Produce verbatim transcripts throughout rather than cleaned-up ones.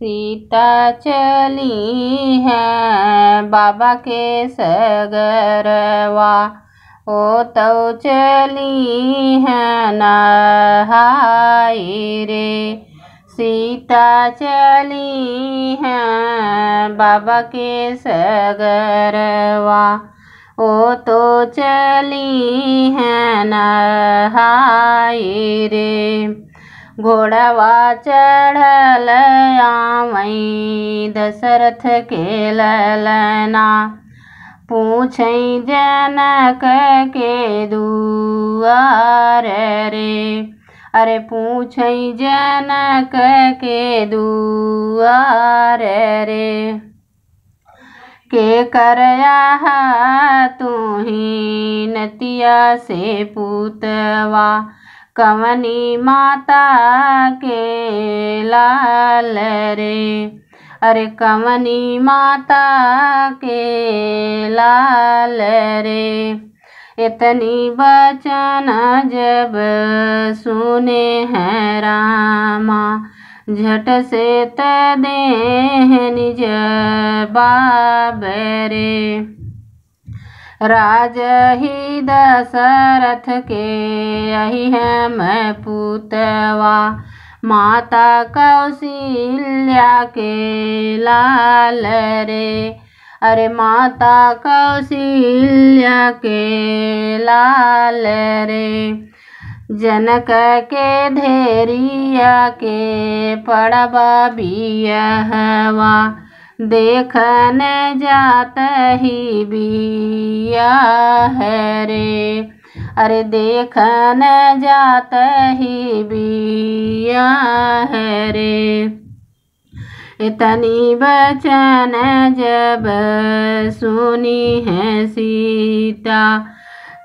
सीता चली है बाबा के सगरवा, ओ तौ चली है नहाई रे। सीता चली है बाबा के सगरवा, ओ तो चली है नहाई रे। घोड़वा चढ़ल आवई दशरथ के ललना, पूछई जनक के दुआर रे। अरे पूछई जनक के दुआर रे, के करया तुही नतिया से पूतवा, कवनी माता के लाल रे। अरे कवनी माता के लाल रे। इतनी बचन जब सुने हैं रामा, झट से त देहनि जबाब रे। राजहि दशरथ के अहिहैं पूतवा, माता कौशल्या के लाल रे। अरे माता कौशल्या के लाल रे। जनक के धेरिया के पड़बा बियहवा, देखन जात ही बियाह रे। अरे देखन जात ही बियाह रे। इतनी बचन जब सुनी है सीता,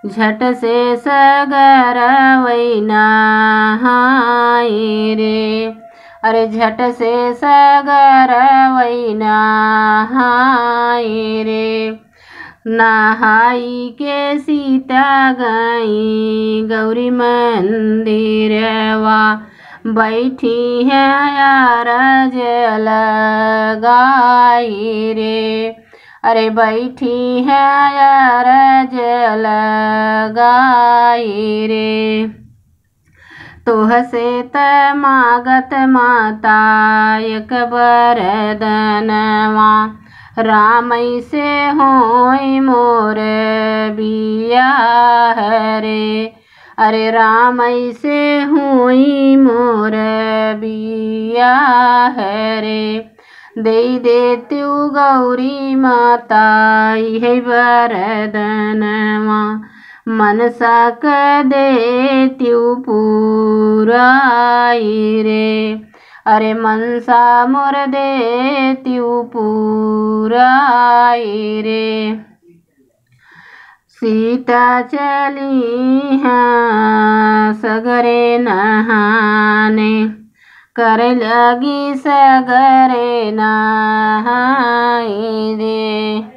झट से सगर वै नहाई रे। अरे झट से सगर वै नहाई रे। नहाई के सीता गई गौरी मंदिरवा, बैठी है अरज लगाई रे। अरे बैठी है अरज लगाई रे। तोहसे त मागत माता एक बरदनवा, रामई से होई मोर बियाह रे। अरे रामई से होई मोर बियाह रे। देई देतिउ गौरी माता इहै बरदनवा, मनसा क देतिउ पुराई रे। अरे मनसा मोर देतिउ पुराई रे। सीता चली है सगरे नहाने, करे लगी सगरे नहाई रे।